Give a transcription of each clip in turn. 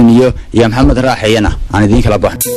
Duniyo iyo Maxamed Raaxeeyana aan idiin kala baxno.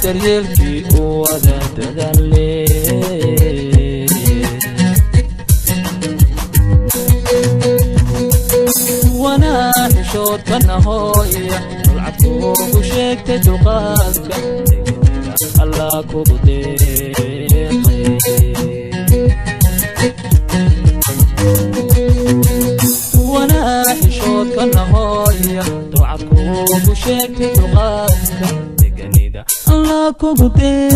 Daryeelkii u wada dadaale, wanaa xishoodkana hooya dulcad kuugu sheegtay dulqaadka deganida Allah kugu deeqay. Wanaa xishoodkana hooya dulcad kuugu sheegtay dulqaadka deganida Allah kugu deeqay.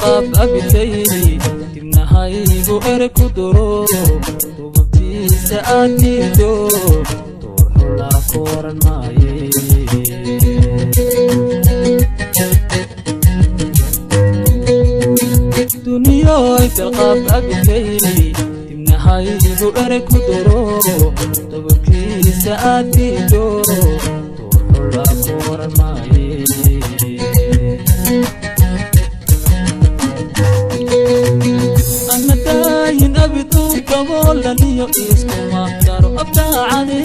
Qaab abitay dibnahaygu ere ku duro dubabtiisa aad diido duur xulaa ku waran maaye. Duniyoy dalqaab abitay dibnahaygu ere ku duro dubabkiisa aad diido duur xulaa ku waran maaye. Anadaayin abiduu daboolaniyo iskuma daro abdaacade.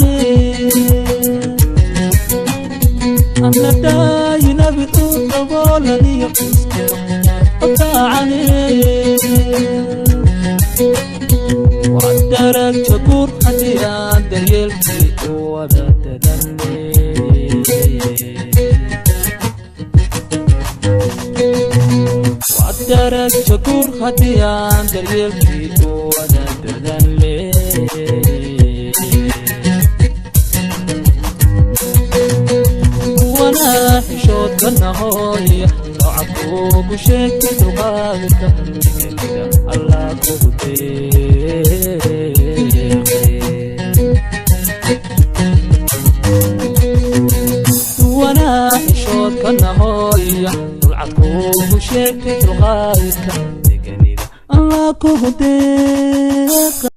Anadaayin abiduu daboolaniyo iskuma daro abdaacade. Waa daragta guur haddii aan daryeelkii u wada dadalle. Darajo guur haddii aan daryeelkii u wada dadalle. Wanaa xishoodkana hooya socod kuugu sheegtay dulqaadka deganida Allah kugu deeqay. Dhulkana hooya dulcad kuugu sheegtay, dulqaadka deganida Allah kugu deeqa.